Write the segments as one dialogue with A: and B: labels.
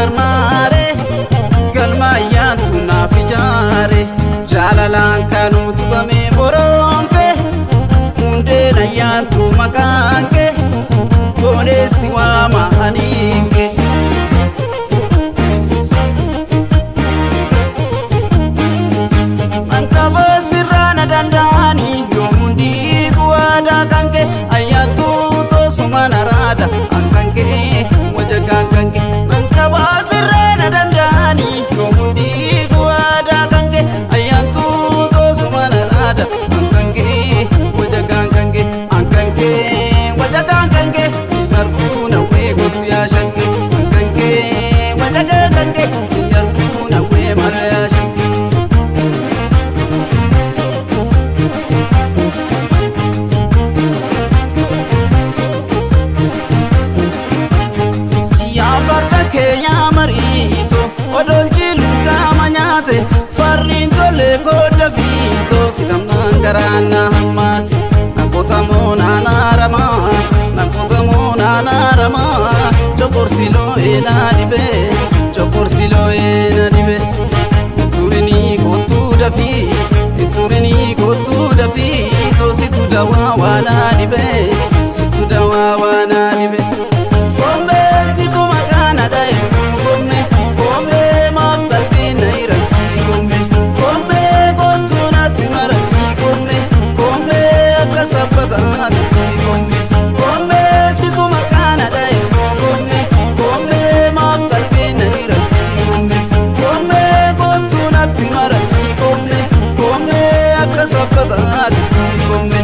A: shamarmaare galma ayyaantu naaf ijaare jaalalaan kan utubame boroonke hundeen ayyaantu maqaanke gooneessi waama haniinke. Ankaboo sirraa na danda'anii yoomundii guwaadaa kanke ayyaantu toosuma naraada ankanke wajagaan kanke. Ankaboo sirraa na danda'anii yoomundii guwaadaa kanke ayyaantu toosuma naraada ankanke wajagaan kanke ankanke wajagaan kanke darbuu nawwee kottu yaa shanke ankanke wajagaan kanke darbuu nawwee mara yaa shanke. Yaa farda keenya mariito odolchi lugaama nyaate farriin tolee kodda fiito silamnaan garaana hammaate nakotamoo naanaaramaa nakotamoo naanaaramaa chokorsi loo'ee na dhibee chokorsi loo'ee na dhibee turinii kottuu dafii turinii kottuu dafii toositu dawaa waanaa dhibee situ dawaa waanaa dhibee. Kombe situ maqaana dhaye kombe kombe maaf qalbii na hiratti kombe kombe kottu natti maratti kombe kombe akka saffataatti kombe kombe situ maqaana dhaye kombe kombe maaf qalbii na hiratti kombe kombe kottu natti maratti kombe kombe akka saffataatti kombe.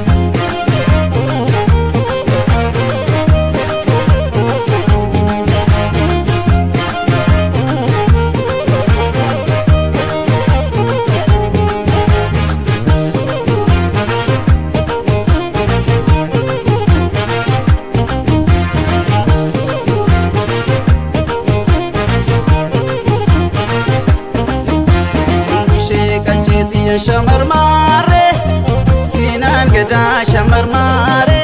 A: Ishee qaljeetiyya shamarmaare siinaan gadaa shamarmaare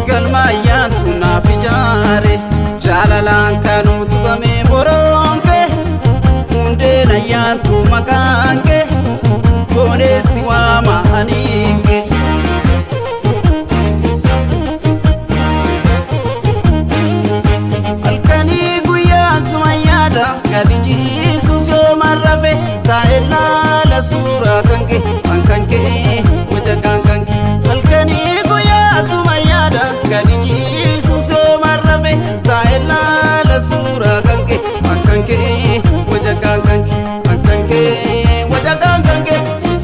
A: galma ayyaantu naaf ijaare jaalalaan kan utubame boroonke hundeen ayyaantu maqaanke gooneessi waama haniinke. Halkanii guyyaan suma yaada gadi jiisus yoo marrafe taa'e laala suuraa kanke kan kanke wajagaan kanke. Halkanii guyyaan suma yaada gadi jiisus yoo marrafe taa'e laala suuraa kanke kan kanke wajagaan kanke kan kanke wajagaan kanke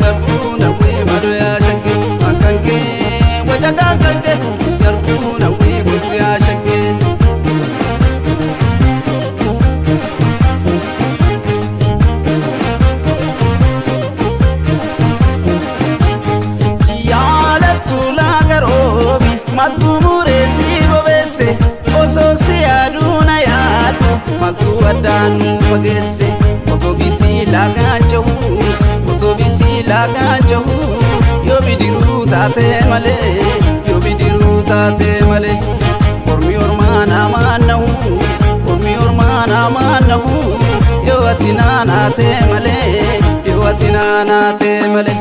A: darbuu nawwee madoo yaa shanke kan kanke wajagaan kanke darbuu nawwee kottu yaa shanke. Yaalattu laagaroobi maltu mureessi bobeesse osoo si yaaduu na yaaddu maltu addaan nu fageesse otobisii laagaan cehu otobisii laagaan cehu yoo bidiruu taate malee yoo bidiruu taate malee ormi ormaa namaan nahu ormi ormaa namaan nahu yoo ati naanaate malee yoo ati naanaate malee.